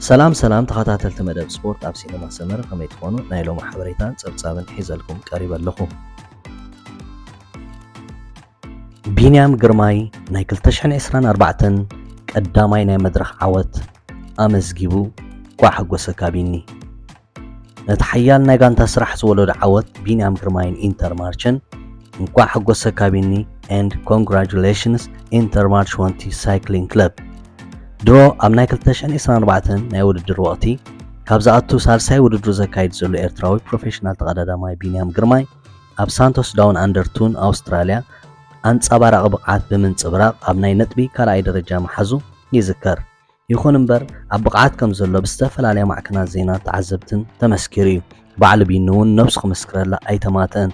ሰላም ሰላም ተኸታተልቲ መደብ ስፖርት ኣብ ሲነማ ሰመረ፣ ከመይ ትኾኑ? ናይ ሎሚ ሓበሬታን ጸብጻብን ሒዘልኩም ቀሪበ ኣለኹ። ቢንያም ግርማይ ናይ ክልተ ሽሕን ዕስራን ኣርባዕተን ቀዳማይ ናይ መድረኽ ዓወት ኣመዝጊቡ፣ እንኳዕ ሓጎሰካ ቢኒ። ነቲ ሓያል ናይ ጋንታ ስራሕ ዝወለዶ ዓወት ቢንያም ግርማይን ኢንተርማርችን እንኳዕ ሓጎሰካ ቢኒ and congratulations ኢንተርማርች ወንቲ ሳይክሊንግ ክለብ። ድሮ ኣብ ናይ ክልተ ሽሕን ዕስራን ኣርባዕተን ናይ ውድድር ወቕቲ ካብ ዝኣቱ ሳልሳይ ውድድሩ ዘካይድ ዘሎ ኤርትራዊ ፕሮፌሽናል ተቐዳዳማይ ቢንያም ግርማይ ኣብ ሳንቶስ ዳውን ኣንደር ቱን ኣውስትራልያ ኣንጻባራቒ ብቕዓት ብምንጽብራቕ ኣብ ናይ ነጥቢ ካልኣይ ደረጃ ምሓዙ ይዝከር። ይኹን እምበር ኣብ ብቕዓት ከም ዘሎ ብዝተፈላለያ ማዕከናት ዜና ተዓዘብትን ተመስኪሩ እዩ። ባዕሉ ቢኒ እውን ነብሱ ክምስክረላ ኣይተማትአን።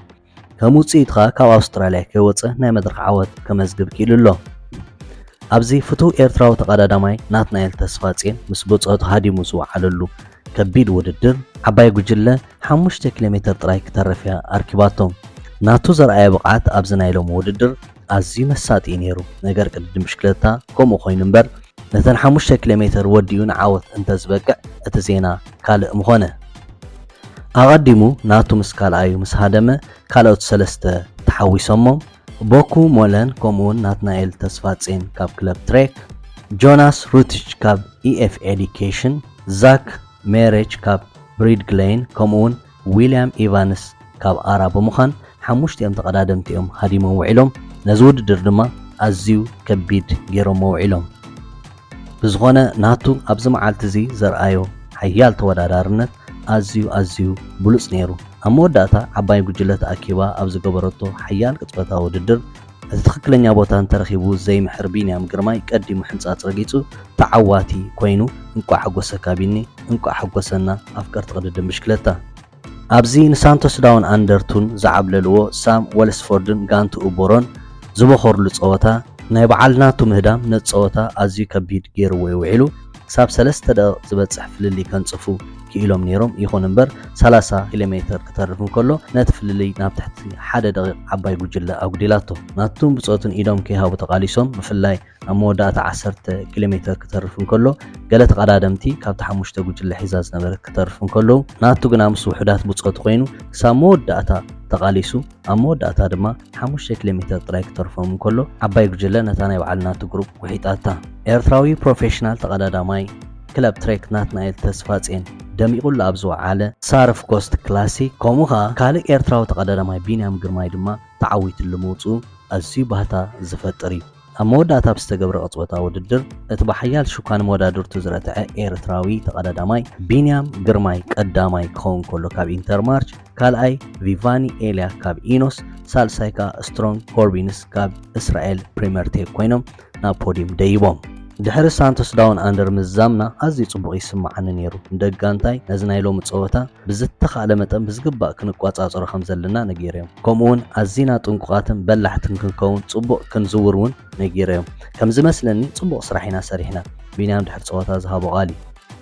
ከም ውጽኢት ኸኣ ካብ ኣውስትራልያ ከይወጸ ናይ መድረኽ ዓወት ከመዝግብ ክኢሉ ኣሎ። ኣብዚ ፍቱው ኤርትራዊ ተቐዳዳማይ ናትናኤል ተስፋጽዮን ምስ ብጾቱ ሃዲሙ ዝወዓለሉ ከቢድ ውድድር ዓባይ ጉጅለ ሓሙሽተ ኪሎ ሜተር ጥራይ ክተርፍ እያ ኣርኪባቶ። ናቱ ዘርኣዮ ብቕዓት ኣብዚ ናይ ሎሚ ውድድር ኣዝዩ መሳጢ እዩ ነይሩ። ነገር ቅድድም ብሽክለታ ከምኡ ኮይኑ እምበር ነተን ሓሙሽተ ኪሎ ሜተር ወዲኡ ንዓወት እንተዝበቅዕ እቲ ዜና ካልእ ምኾነ። ኣቐዲሙ ናቱ ምስ ካልኣዩ ምስ ሃደመ ካልኦት ሰለስተ ተሓዊሶሞ። ቦኩ ሞለን ከምኡውን ናትናኤል ተስፋጽዮን ካብ ክለብ ትሬክ፣ ጆናስ ሩትች ካብ ኢኤፍ ኤዲኬሽን፣ ዛክ ሜሬች ካብ ብሪድ ግሌን ከምኡውን ዊልያም ኢቫንስ ካብ ኣራ ብምዃን ሓሙሽቲኦም ተቐዳደምቲ እዮም ሃዲሞም ውዒሎም። ነዚ ውድድር ድማ ኣዝዩ ከቢድ ገይሮሞ ውዒሎም። ብዝኾነ ናቱ ኣብዚ መዓልቲ እዚ ዘርኣዮ ሓያል ተወዳዳርነት ኣዝዩ ኣዝዩ ብሉጽ ነይሩ። ኣብ መወዳእታ ዓባይ ጉጅለ ተኣኪባ ኣብ ዝገበረቶ ሓያል ቅጽበታዊ ውድድር እቲ ትኽክለኛ ቦታ እንተረኺቡ ዘይምሕር ቢንያም ግርማይ ቀዲሙ ሕንጻጽ ረጊጹ ተዓዋቲ ኮይኑ እንቋዕ ሓጎሰካ ቢኒ፣ እንቋዕ ሓጎሰና ኣፍቀርቲ ቅድድም ብሽክለታ። ኣብዚ ንሳንቶስ ዳውን ኣንደር ቱን ዝዓብለልዎ ሳም ወለስፎርድን ጋንትኡ ቦሮን ዝበኾርሉ ጸወታ ናይ በዓል ናቱ ምህዳም ነቲ ጸወታ ኣዝዩ ከቢድ ገይርዎ እዩ ውዒሉ። ክሳብ ሰለስተ ደቂቕ ዝበጽሕ ፍልልይ ከንጽፉ ክኢሎም ነይሮም። ይኹን እምበር ሰላሳ ኪሎ ሜተር ክተርፍ እንከሎ ነቲ ፍልልይ ናብ ትሕቲ ሓደ ደቂቕ ዓባይ ጉጅለ ኣጉዲላቶ። ናቱን ብጾቱን ኢዶም ከይሃቡ ተቓሊሶም፣ ብፍላይ ኣብ መወዳእታ ዓሰርተ ኪሎ ሜተር ክተርፍ እንከሎ ገለ ተቐዳደምቲ ካብቲ ሓሙሽተ ጉጅለ ሒዛ ዝነበረት ክተርፍ እንከለዉ ናቱ ግና ምስ ውሑዳት ብጾቱ ኮይኑ ክሳብ መወዳእታ ተቓሊሱ። ኣብ መወዳእታ ድማ ሓሙሽተ ኪሎ ሜተር ጥራይ ክተርፎም እንከሎ ዓባይ ጉጅለ ነታ ናይ በዓል ናቱ ግሩፕ ውሒጣታ። ኤርትራዊ ፕሮፌሽናል ተቐዳዳማይ ክለብ ትሬክ ናትናኤል ተስፋጽዮን ደሚቑሉ ኣብ ዝወዓለ ሳርፍ ኮስት ክላሲክ ከምኡ ኸኣ ካልእ ኤርትራዊ ተቐዳዳማይ ቢንያም ግርማይ ድማ ተዓዊትሉ ምውጽኡ ኣዝዩ ባህታ ዝፈጥር እዩ። ኣብ መወዳእታ ብዝተገብረ ቅጽበታዊ ውድድር እቲ ብሓያል ሽኳን መወዳድርቱ ዝረትዐ ኤርትራዊ ተቐዳዳማይ ቢንያም ግርማይ ቀዳማይ ክኸውን ከሎ ካብ ኢንተርማርች፣ ካልኣይ ቪቫኒ ኤልያ ካብ ኢኖስ፣ ሳልሳይ ከኣ ስትሮንግ ኮርቢንስ ካብ እስራኤል ፕሪምየር ቴክ ኮይኖም ናብ ፖዲየም ደይቦም። ድሕሪ ሳንቶስ ዳውን ኣንደር ምዝዛምና ኣዝዩ ጽቡቕ ይስምዓኒ ነይሩ። ንደጋንታይ ነዚ ናይ ሎሚ ጸወታ ብዝተኻእለ መጠን ብዝግባእ ክንቋጻጸሮ ከም ዘለና ነጊረዮም። ከምኡውን ኣዚና ጥንቁቓትን በላሕትን ክንከውን ጽቡቕ ክንዝውር እውን ነጊረዮም። ከም ዝመስለኒ ጽቡቕ ስራሕ ኢና ሰሪሕና። ቢንያም ድሕሪ ጸወታ ዝሃቦ ቃል እዩ።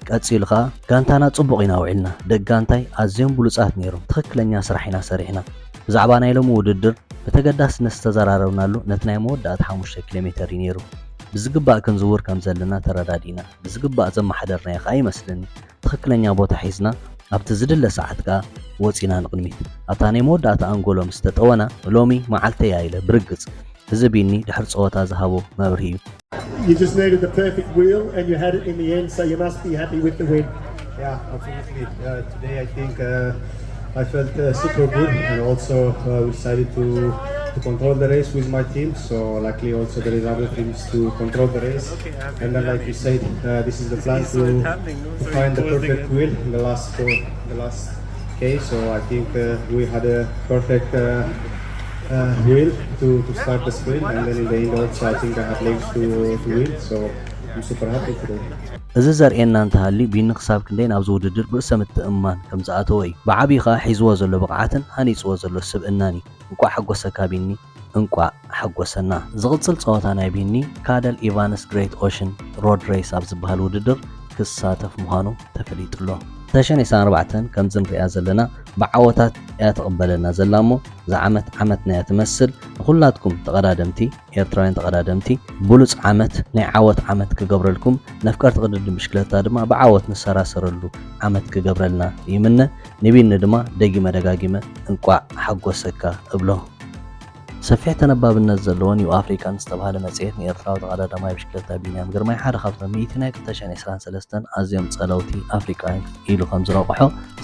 ቀጺሉ ኸኣ ጋንታና ጽቡቕ ኢና ውዒልና። ደጋንታይ ኣዝዮም ብሉጻት ነይሮም። ትኽክለኛ ስራሕ ኢና ሰሪሕና። ብዛዕባ ናይ ሎሚ ውድድር ብተገዳስነት ዝተዘራረብናሉ ነቲ ናይ መወዳእታ ሓሙሽተ ኪሎ ሜተር እዩ ነይሩ። ብዝግባእ ክንዝውር ከም ዘለና ተረዳዲእና። ብዝግባእ ዘመሓደርናዮ ኸኣ ይመስለኒ። ትኽክለኛ ቦታ ሒዝና ኣብቲ ዝድለ ሰዓት ከኣ ወጺና ንቕድሚት። ኣብታ ናይ መወዳእታ ኣንጎሎ ምስ ተጠወና ሎሚ መዓልተይ እያ ኢለ ብርግጽ። እዚ ቢኒ ድሕሪ ጸወታ ዝሃቦ መብርሂ እዩ። You just needed the perfect wheel and you had it in the end, so you must be happy with the win. Yeah, absolutely. Uh, today I think uh, I felt uh, super good, and also uh, we decided to to control the race with my team. So luckily, also there is other teams to control the race. And then, like you said, uh, this is the plan to, to find the perfect wheel in the last four, the last K. So I think uh, we had a perfect uh, uh, wheel to, to start the sprint, and then in the end also I think I had legs to, to win. So I'm super happy today. እዚ ዘርእየና እንተሃልዩ ቢኒ ክሳብ ክንደይ ናብዚ ውድድር ብርእሰ ምትእምማን ከም ዝኣተወ እዩ። ብዓብዩ ኸኣ ሒዝዎ ዘሎ ብቕዓትን ሃኒጽዎ ዘሎ ስብእናን እዩ። እንቋዕ ሓጎሰካ ቢኒ፣ እንቋዕ ሓጎሰና። ዝቕጽል ጸወታ ናይ ቢኒ ካደል ኢቫንስ ግሬት ኦሽን ሮድ ሬስ ኣብ ዝበሃል ውድድር ክሳተፍ ምዃኑ ተፈሊጡ ኣሎ። ክልተ ሽሕን ዕስራን ኣርባዕተን ከምዚ ንሪኣ ዘለና ብዓወታት እያ ትቕበለና ዘላ እሞ፣ እዛ ዓመት ዓመትና እያ ትመስል። ንኹላትኩም ተቐዳደምቲ፣ ኤርትራውያን ተቐዳደምቲ፣ ብሉጽ ዓመት፣ ናይ ዓወት ዓመት ክገብረልኩም፣ ነፍቀርቲ ቅድድም ብሽክለታ ድማ ብዓወት ንሰራሰረሉ ዓመት ክገብረልና ይምነ። ንቢኒ ድማ ደጊመ ደጋጊመ እንቋዕ ሓጎሰካ እብሎ። ሰፊሕ ተነባብነት ዘለዎ ኒው ኣፍሪካን ዝተባህለ መጽሔት ንኤርትራዊ ተቐዳዳማይ ብሽክለታ ቢንያም ግርማይ ሓደ ካብቶም ሚእቲ ናይ ክልተ ሽሕን ዕስራን ሰለስተን ኣዝዮም ጸለውቲ ኣፍሪቃውያን ኢሉ ከም ዝረቑሖ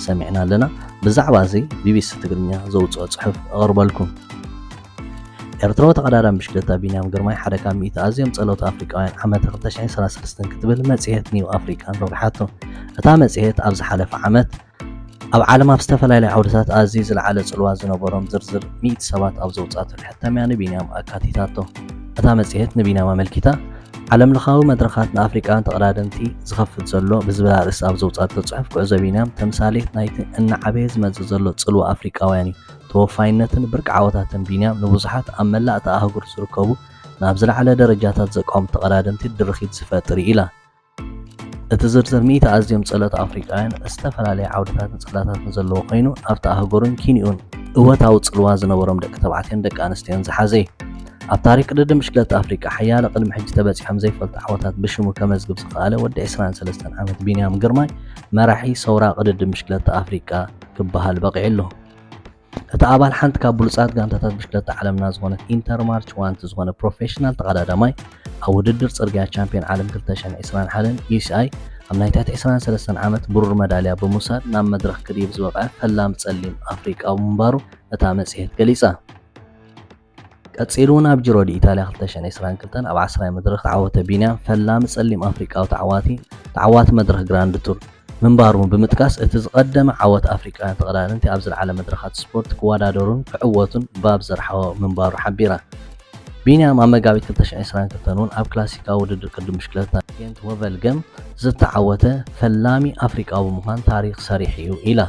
ሰሚዕና ኣለና። ብዛዕባ እዚ ቢቢሲ ትግርኛ ዘውጽኦ ጽሑፍ እቕርበልኩም። ኤርትራዊ ተቐዳዳሚ ብሽክለታ ቢንያም ግርማይ ሓደ ካብ ሚእቲ ኣዝዮም ጸለውቲ ኣፍሪቃውያን ዓመተ ክልተ ሽሕን ዕስራን ሰለስተን ክትብል መጽሔት ኒው ኣፍሪካን ረጒሓቶ። እታ መጽሔት ኣብ ዝሓለፈ ዓመት ኣብ ዓለም ኣብ ዝተፈላለዩ ዓውድታት ኣዝዩ ዝለዓለ ጽልዋ ዝነበሮም ዝርዝር ሚእቲ ሰባት ኣብ ዘውጻእቶ ሕታም እያ ንቢንያም ኣካቲታቶ። እታ መጽሔት ንቢንያም ኣመልኪታ፣ ዓለምለኻዊ መድረኻት ንኣፍሪቃውያን ተቐዳደምቲ ዝኸፍት ዘሎ ብዝብል ኣርእስቲ ኣብ ዘውጻእቶ ጽሑፍ፣ ጉዕዞ ቢንያም ተምሳሌት ናይቲ እናዓበየ ዝመጽእ ዘሎ ጽልዋ ኣፍሪቃውያን እዩ። ተወፋይነትን ብርቂ ዓወታትን ቢንያም ንብዙሓት ኣብ መላእ እታ ኣህጉር ዝርከቡ ናብ ዝለዓለ ደረጃታት ዘቃውሙ ተቐዳደምቲ ድርኺት ዝፈጥር እዩ ኢላ። እቲ ዝርዝር ሚእቲ ኣዝዮም ጸለውቲ ኣፍሪቃውያን ዝተፈላለየ ዓውድታትን ጽላታትን ዘለዎ ኮይኑ፣ ኣብታ ኣህጉርን ኪንኡን እወታዊ ጽልዋ ዝነበሮም ደቂ ተባዕትዮን ደቂ ኣንስትዮን ዝሓዘ እዩ። ኣብ ታሪኽ ቅድድም ብሽክለታ ኣፍሪቃ ሓያለ ቅድሚ ሕጂ ተበጺሖም ዘይፈልጡ ዓወታት ብሽሙ ከመዝግብ ዝኸኣለ ወዲ ዕስራን ሰለስተን ዓመት ቢንያም ግርማይ መራሒ ሰውራ ቅድድም ብሽክለታ ኣፍሪቃ ክበሃል በቒዑ ኣሎ። እቲ ኣባል ሓንቲ ካብ ብሉጻት ጋንታታት ብሽክለታ ዓለምና ዝኾነት ኢንተርማርች ዋንቲ ዝኾነ ፕሮፌሽናል ተቐዳዳማይ፣ ኣብ ውድድር ጽርግያ ቻምፒዮን ዓለም ክልተ ሽሕን ዕስራን ሓደን ዩ ሲ ኣይ ኣብ ናይ ትሕቲ ዕስራን ሰለስተን ዓመት ብሩር መዳልያ ብምውሳድ ናብ መድረኽ ክድይብ ዝበቕዐ ፈላሚ ጸሊም ኣፍሪቃዊ ምንባሩ እታ መጽሔት ገሊጻ። ቀጺሉ እውን ኣብ ጂሮ ዲ ኢታልያ ክልተ ሽሕን ዕስራን ክልተን ኣብ ዓስራይ መድረኽ ተዓወተ። ቢንያም ፈላሚ ጸሊም ኣፍሪቃዊ ተዓዋቲ፣ ተዓዋቲ መድረኽ ግራንድ ቱር ምንባሩ ብምጥቃስ፣ እቲ ዝቐደመ ዓወት ኣፍሪቃውያን ተቐዳደምቲ ኣብ ዝለዓለ መድረኻት ስፖርት ክወዳደሩን ክዕወቱን ባብ ዘርሓወ ምንባሩ ሓቢራ። ቢንያም ኣብ መጋቢት ክልተ ሽሕን ዕስራን ክልተን እውን ኣብ ክላሲካዊ ውድድር ቅድድም ብሽክለታ ጌንት ወቨልገም ዝተዓወተ ፈላሚ ኣፍሪቃዊ ብምዃን ታሪኽ ሰሪሑ እዩ ኢላ።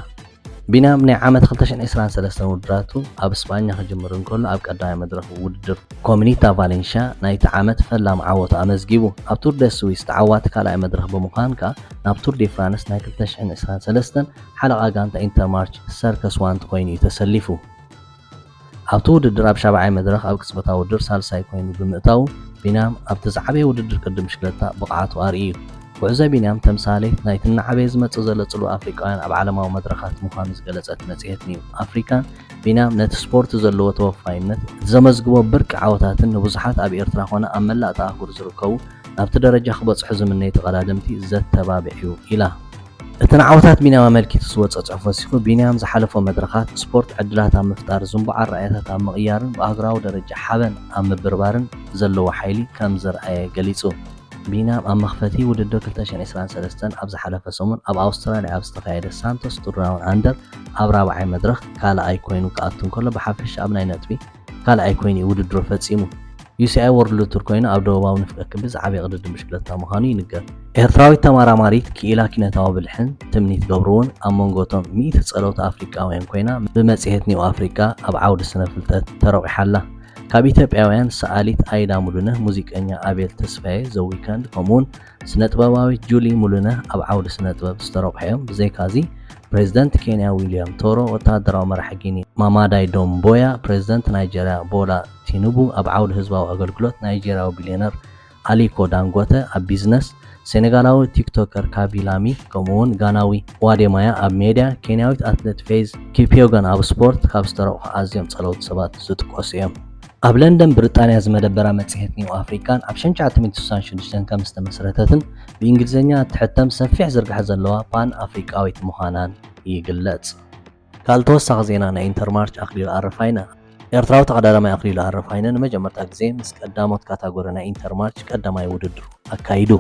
ቢንያም ናይ ዓመት ክልተ ሽሕን ዕስራን ሰለስተን ውድድራቱ ኣብ ስጳኛ ክጅምር እንከሎ፣ ኣብ ቀዳማይ መድረኽ ውድድር ኮሚኒታ ቫሌንሽያ ናይቲ ዓመት ፈላሚ ዓወቱ ኣመዝጊቡ። ኣብ ቱር ደ ስዊስ ተዓዋቲ ካልኣይ መድረኽ ብምዃን ከኣ ናብ ቱር ዲ ፍራንስ ናይ ክልተ ሽሕን ዕስራን ሰለስተን ሓለቓ ጋንታ ኢንተርማርች ሰርከስ ዋንቲ ኮይኑ እዩ ተሰሊፉ። ኣብቲ ውድድር ኣብ ሻብዓይ መድረኽ ኣብ ቅጽበታዊ ውድድር ሳልሳይ ኮይኑ ብምእታዉ፣ ቢንያም ኣብቲ ዝዓበየ ውድድር ቅድድም ብሽክለታ ብቕዓቱ ኣርእዩ። ጉዕዞ ቢንያም ተምሳሌት ናይቲ እናዓበየ ዝመጽእ ዘሎ ጽልዋ ኣፍሪቃውያን ኣብ ዓለማዊ መድረኻት ምዃኑ ዝገለጸት መጽሔት ኒው ኣፍሪካን፣ ቢንያም ነቲ ስፖርት ዘለዎ ተወፋይነት፣ እቲ ዘመዝግቦ ብርቂ ዓወታትን ንብዙሓት ኣብ ኤርትራ ኮነ ኣብ መላእ እታ ኣህጉር ዝርከቡ ናብቲ ደረጃ ክበጽሑ ዝምነዩ ተቐዳደምቲ ዘተባብዕ እዩ ኢላ። እቲ ንዓወታት ቢንያም ኣመልኪቱ ዝወጸ ጽሑፍ ወሲኹ፣ ቢንያም ዝሓለፎ መድረኻት ስፖርት ዕድላት ኣብ ምፍጣር፣ ዝንቡዕ ኣረኣእያታት ኣብ ምቕያርን ብኣህጉራዊ ደረጃ ሓበን ኣብ ምብርባርን ዘለዎ ሓይሊ ከም ዘርኣየ ገሊጹ። ቢንያም ኣብ መኽፈቲ ውድድር ክልተ ሽሕን ዕስራን ሰለስተን ኣብ ዝሓለፈ ሰሙን ኣብ ኣውስትራልያ ኣብ ዝተኻየደ ሳንቶስ ቱር ዳውን ኣንደር ኣብ ራብዓይ መድረኽ ካልኣይ ኮይኑ ክኣቱ እንከሎ፣ ብሓፈሻ ኣብ ናይ ነጥቢ ካልኣይ ኮይኑ እዩ ውድድሩ ፈጺሙ። ዩ ሲ ኣይ ወርልድ ቱር ኮይኑ ኣብ ደቡባዊ ንፍቀ ክቢ ዝዓበየ ቅድድም ብሽክለታ ምዃኑ ይንገር። ኤርትራዊት ተመራማሪት ክኢላ ኪነታዊ ብልሕን ትምኒት ገብሩ እውን ኣብ መንጎ እቶም ሚእቲ ጸለውቲ ኣፍሪቃውያን ኮይና ብመጽሔት ኒው ኣፍሪቃ ኣብ ዓውዲ ስነ ፍልጠት ተረቑሓ ኣላ። ካብ ኢትዮጵያውያን ሰኣሊት ኣይዳ ሙሉነህ፣ ሙዚቀኛ ኣቤል ተስፋዬ፣ ዘ ዊከንድ፣ ከምኡውን ስነ ጥበባዊት ጁሊ ሙሉነህ ኣብ ዓውዲ ስነ ጥበብ ዝተረቑሑ እዮም። ብዘይካዚ ፕሬዝደንት ኬንያ ዊልያም ቶሮ፣ ወተሃደራዊ መራሒ ጊኒ ማማዳይ ዶምቦያ፣ ፕሬዝደንት ናይጀርያ ቦላ ቲኑቡ ኣብ ዓውዲ ህዝባዊ ኣገልግሎት፣ ናይጀርያዊ ቢልዮነር ኣሊኮ ዳንጎተ ኣብ ቢዝነስ፣ ሴኔጋላዊ ቲክቶከር ካቢ ላሚ ከምኡውን ጋናዊ ዋዴማያ ኣብ ሜድያ፣ ኬንያዊት ኣትሌት ፌዝ ኪፕዮገን ኣብ ስፖርት ካብ ዝተረቑሑ ኣዝዮም ጸለውቲ ሰባት ዝጥቀሱ እዮም። ኣብ ለንደን ብሪጣንያ ዝመደበራ መጽሔት ኒው ኣፍሪካን ኣብ ሸንቻ ትምኒት ስሳን ሽዱሽተን ከም ዝተመስረተትን ብእንግሊዝኛ እትሕተም ሰፊሕ ዝርግሐ ዘለዋ ፓን ኣፍሪቃዊት ምዃናን ይግለጽ። ካልእ ተወሳኺ ዜና ናይ ኢንተርማርች ኣኽሊሉ ኣረፋይነ። ኤርትራዊ ተቐዳዳማይ ኣኽሊሉ ኣረፋይነ ንመጀመርታ ግዜ ምስ ቀዳሞት ካታጎሪ ናይ ኢንተርማርች ቀዳማይ ውድድሩ ኣካይዱ።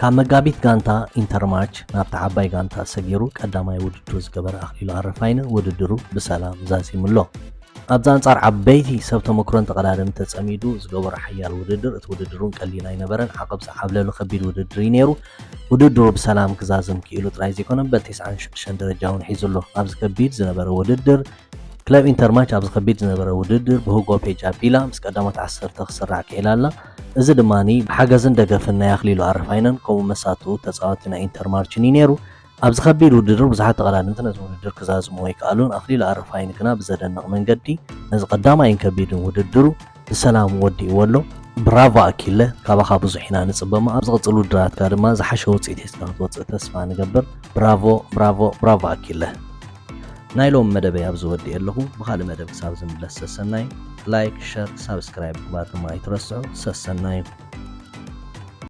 ካብ መጋቢት ጋንታ ኢንተርማርች ናብታ ዓባይ ጋንታ ሰጊሩ ቀዳማይ ውድድሩ ዝገበረ ኣኽሊሉ ኣረፋይነ ውድድሩ ብሰላም ዛዚሙ ኣሎ። ኣብዚ ኣንጻር ዓበይቲ ሰብ ተመክሮን ተቐዳደምቲ ተጸሚዱ ዝገበሮ ሓያል ውድድር፣ እቲ ውድድር እውን ቀሊል ኣይነበረን። ዓቐብ ዝዓብለሉ ከቢድ ውድድር እዩ ነይሩ። ውድድሩ ብሰላም ክዛዝም ክኢሉ ጥራይ ዘይኮነ፣ በል ተስዓን ሽዱሽተን ደረጃ እውን ሒዙ ኣሎ። ኣብዚ ከቢድ ዝነበረ ውድድር፣ ክለብ ኢንተርማች ኣብዚ ከቢድ ዝነበረ ውድድር ብሁጎ ፔጃ ቢላ ምስ ቀዳሞት ዓሰርተ ክስራዕ ክኢላ ኣላ። እዚ ድማ ብሓገዝን ደገፍን ናይ ኣኽሊሉ ኣረፋይነን ከምኡ መሳትኡ ተፃወቲ ናይ ኢንተርማችን እዩ ነይሩ። ኣብዚ ከቢድ ውድድር ብዙሓት ተቐዳደምቲ ነዚ ውድድር ክዛዝምዎ ኣይከኣሉን። ኣኽሊሉ ኣረፋይነ ግና ብዘደንቕ መንገዲ ነዚ ቀዳማይን ከቢድን ውድድሩ ብሰላም ወዲእዎ ኣሎ። ብራቮ ኣኪለ፣ ካባኻ ብዙሕ ኢና ንጽበ እሞ ኣብ ዝቕጽል ውድድራትካ ድማ ዝሓሸ ውጽኢት ሒዝካ ክትወጽእ ተስፋ ንገብር። ብራቮ ብራቮ ብራቮ ኣኪለ። ናይ ሎም መደበይ ኣብዚ ወዲኤ ኣለኹ። ብኻልእ መደብ ክሳብ ዝምለስ ሰሰናዩ። ላይክ፣ ሸር፣ ሳብስክራይብ ምግባር ድማ ኣይትረስዑ። ሰሰናዩ።